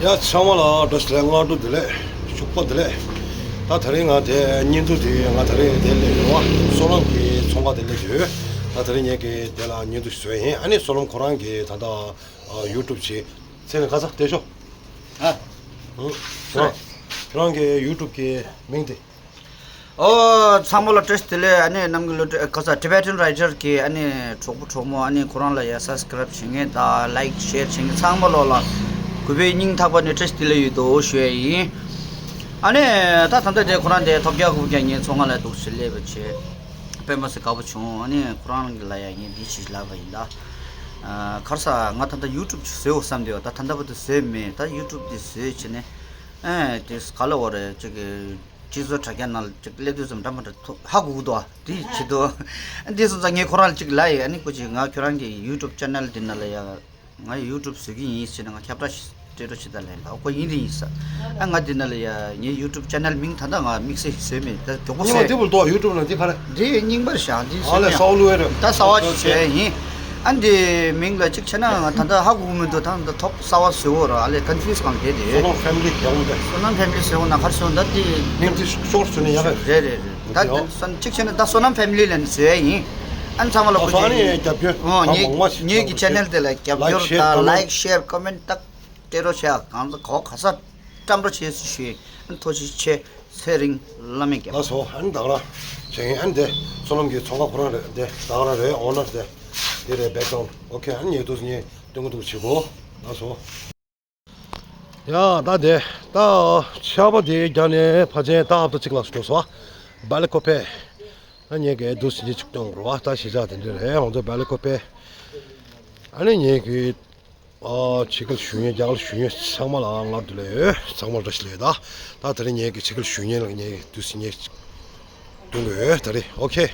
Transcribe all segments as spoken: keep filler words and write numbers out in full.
ཡ་ཚང་མ་ལ་བཀྲ་ཤིས་བདེ་ལེགས། སྔ་དྲོ་བདེ་ལེགས། ཕྱུག་པོ་བདེ་ལེགས། ད་དེ་རིང་ང་དེ་བརྙན་ཐུང་དེ་ང་དེ་རིང་དེ་སླེབས་ཡོད་བ། བསོད་ནམས་ཀྱི་ཚོང་ཁང་དེ་སླེབས་ཡོད། ད་དེ་རིང་ངས་ཀྱི་དེ་ལ་བརྙན་ཐུང་ཞིག་བཟོས་ཡིན། ཨ་ནི་བསོད་ནམས་ཁོ་རང་གི་ད་ལྟ་ཡུ་ཊུབ་བྱས། ཚེ་རིང་ཁ་ས་བདེ་ཤོག་ཨ། ཁྱོད་རང་གི་ཡུ་ཊུབ་ཀྱི་མིང་དེ། ཨོ། ཚང་མ་ལ་བཀྲ་ཤིས་བདེ་ལེགས། ཨ་ནི་ནམ་གི་ལོ་ཀ་ས་Tibetan Writer གི་ཨ་ནི་གྲོགས་པོ་གྲོགས་མོ། ཨ་ནི་ཁོ་རང་ལ་ཡ་སབ་སི་ཀ་རབ་བྱེད་མཁན་དང་ལའིཀ་ཤེར་བྱེད་མཁན་ཚང་མ་ལོ་ལ་གུས་པའི་སྙིང་ཐག་པ་ནས་བཀྲ་ཤིས་བདེ་ལེགས་ཡོད་དོ་ཞུ་ཡ་ཡིན། ཨ་ནི་ད་ད་ལྟ་དེ་ཁོ་རང་དེ་ཐོབ་རྒྱག་གུ་རྒྱག་ངའི་ཚོང་ཁང་ལ་འདུག་ཞེས་སླེབས་པ་བྱས། དཔེ་མ་སྲིད་དགའ་པོ་བྱུང་། ཨ་ནི་ཁོ་རང་ལ་ཡ་ངས་འདི་ཞིག་ལབ་པ་ཡིན་ད། ཨ། ཁར་ས་ང་ད་ལྟ་ཡུ་ཊུབ་ཅིག་བཟོས་འོ་བསམ་དེ་བ། ད་ད་ལྟ་བར་དུ་བཟོས་མེད། ད་ཡུ་ཊུབ་འདི་བཟོས་བྱས་ནས། ཨ། དེ་ག་ལ་བ་རེད་ཅིག་གི་སྤྱི་ཚོགས་དྲ་རྒྱ་ནང་ལ་ཅིག་སླེབས་དུས་ཙམ་འདྲ་མ་འདྲ་ཐུག་ཧ་གོ་གི་འདུག་ཨ། དེ་བྱེད་དོ། འདི་སོང་ཙང་ངས་ཁོ་རང་ལ་ཅིག་ལབ་ཡིན། ཨ་ནི་སྐུ་མཁྱེན་ང་ཁྱོད་རང་གི་ཡུ་ཊུབ་ཅེ་ནལ་འདི་ནང་ལ་ཡ། ང་ཡུ་ཊུབ་བཟོ་གི་ཡིན་ཟེར་ནས་ང་ཁྱབ་བསྒྲགས་ཤིག་སྤྲད་རོགས་བྱེད་ད་ལན་ལ། ཨོ་ཁོ་ཡིན་རེད་ཡིན་ས། ཨ་ང་འདི་ནང་ལ་ཡ་ངའི་ཡུ་ཊུབ་ཅེ་ནལ་མིང་ད་ལྟ་ང་དམིགས་བསལ་ཞིག་བཟོས་མེད། ད་མགྱོགས་པོ་ཉི་མ་བཟོས། འདི་བུ་ལྟོ་ཡུ་ཊུབ་ནང་འདི་ཕ་ར། འདི་རྙིང་པར་བཞག་འདི་ཨ་ལས་བཟོས་གསར་པ་ལུས་རེད། ད་གསར་པ་ཞིག་བཟོས་ཡིན། ཨ་འདི་མིང་ལ་གཅིག་བྱས་ན་ང་ད་ལྟ་ཧ་གོ་གི་མི་འདུག་ད་ད་ཐོབ་གསར་པ་བཟོས་འོ་ར། ཨ་ལས་ཀོན་ཕིའུ་སི་གང་བྱས་ཏེ། བསོད་ནམས་ཕེ་མི་ལི་རྒྱག་འོ་ད། བསོད་ནམས་ཕེ་མི་ལི་བཟོས་འོ་ན་ཁར་སོང་ད་འདི་མིང་དེ་ཤོར་སོང་ནས་ཡག་རེད། རེད་རེད་རེད། ད་འདི་སོན་གཅིག་བྱས་ན་ད་བསོད་ནམས་ཕེ་མི་ལི་ལ་ནི་བཟོས་ཡིན། ཨ་ཚང་མ་ལ་ཨོ་ཁོ་ཚོ་ཨ་ནི་རྒྱབ་སྐྱོར་ཨོ་ད་ངེད་མང་མ་ཞིག་ངེད་ཀྱི་ཅེ་ནལ་དེ་ལ་རྒྱབ་སྐྱོར་ལའིཀ་ཤེར་དང་ལའིཀ་ཤེར་ཀོ་མེན་ཊི་ཏག་སྤྲད་རོགས་བྱས། གང་ཚ་གོ་ག་ས་བཀྲམ་རོགས་བྱས་སུ་ཞུས། ཨ་ཐུགས་རྗེ་ཆེ། ཚེ་རིང་བླ་མས་རྒྱབ། ལགས་སོ། ཨ་ནི་ད་ག་རང་བྱེད་ཡིན། ཨ་ནི་དེ་བསོད་ནམས་ཀྱི་ཚོང་ཁང་ཁོ་རང་རེད། དེ་ད་ག་རང་རེད། ཨོ་ནར་དེ་དེ་རེད། བེག་གི་རའུན་ཌི། ཨོ་ཁེ། ཨ་ནི་ངས་འདུག་སེ་ངས་སྟོན་གི་འདུག་བྱེད་གོ། ལགས་སོ། ཡ་ད་དེ་ད་ཆར་པ་དེ་རྒྱག་ནས་ཕལ་ཆེར་ད་ཧབ་ཏ་གཅིག་ལ་སོང་སོང་བ། སྦེལ་ཀོབ་པེ། ཨ་ངས་ཀྱི་འདུག་སེ་ཅིག་སྟོན་དགོས་རེད་བ། ད་གཞིས་ཆགས་དེ་འདྲ་རེད། ང་ཚོ་སྦེལ་ཀོབ་པེ། ཨ་ནི་ངས་ཀྱི་ཨ་ཕྱི་རྒྱལ་བཞུགས་མཁན་རྒྱ་གར་བཞུགས་མཁན་ཚང་མ་ལ་སྔར་དུ་ལས་ཡོད། ཚང་མ་བཀྲ་ཤིས་བདེ་ལེགས། ད་ད་དེ་རིང་ངས་ཀྱི་ཕྱི་རྒྱལ་བཞུགས་མཁན་ལ་ངས་འདུག་སེ་ངས་སྟོན་གྱི་ཡོད་ད་རེད། ཨོ་ཁེ།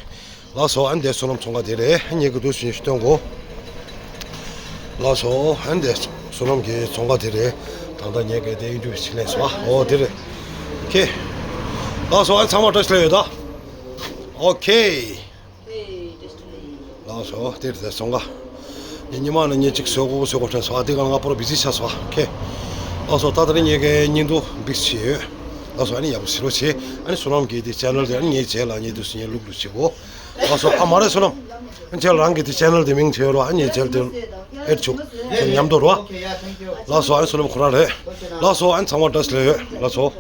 ལགས་སོ། ཨ་ནི་དེ་བསོད་ནམས་ཚོང་ཁང་དེ་རེད། ངས་ཀྱི་འདུག་སེ་ངས་སྟོན་གོ། ལགས་སོ། ཨ་ནི་དེ་བསོད་ནམས་ཀྱི་ཚོང་ཁང་དེ་རེད། ད་ལྟ་ངས་ཀྱི་དེ་ཡིན་དུས་ཕྱི་ལན་སོ། ཨོ་དེ་རེད། ཁེ། ལགས་སོ། ཨ་ཚང་མ་བཀྲ་ཤིས་བདེ་ལེགས་ཡོད་ད། ཨོ་ཁེ། ལགས་སོ། དེ་རེད་ཚོང་ཁང་། ངས་ཉི་མ་ནས་ངས་གཅིག་བཟོ་དགོས་བཟོ་དགོས་དྲན་སོང་། ཨ་དེ་ག་ང་པོ་ར་བི་ཟི་ཆགས་སོང་། ཨོ་ཁེ། ལགས་སོ། ད་ད་རེས་ངས་ཀྱི་བརྙན་ཐུང་འདི་བྱས་ཡོད། ལགས་སོ། ཨ་ནི་ཡག་པོ་བྱེད་རོགས་བྱེད། ཨ་ནི་བསོད་ནམས་ཀྱི་དེ་ཅེ་ནལ་དེ་ཨ་ནི་ངའི་རྗེས་ལ་ངས་འདུག་སེ་ངས་ལུག་ལུག་བྱེད་གོ། ལགས་སོ། ཨ་མ་རེད་བསོད་ནམས། ཨ་ནི་རྗེས་ལ་རང་གི་དེ་ཅེ་ནལ་དེ་མིང་བྱེད་རོགས། ཨ་ནི་ངའི་རྗེས་ལ་དེ་ཨེཌ་བྱུག་དེ་མཉམ་དུ་རོགས། ལགས་སོ། ཨ་ནི་བསོད་ནམས་ཁོ་རང་རེད། ལགས་སོ། ཨ་ནི་ཚང་མ་བཀྲ་ཤིས་བདེ་ལེགས་ཡོད། ལགས་སོ།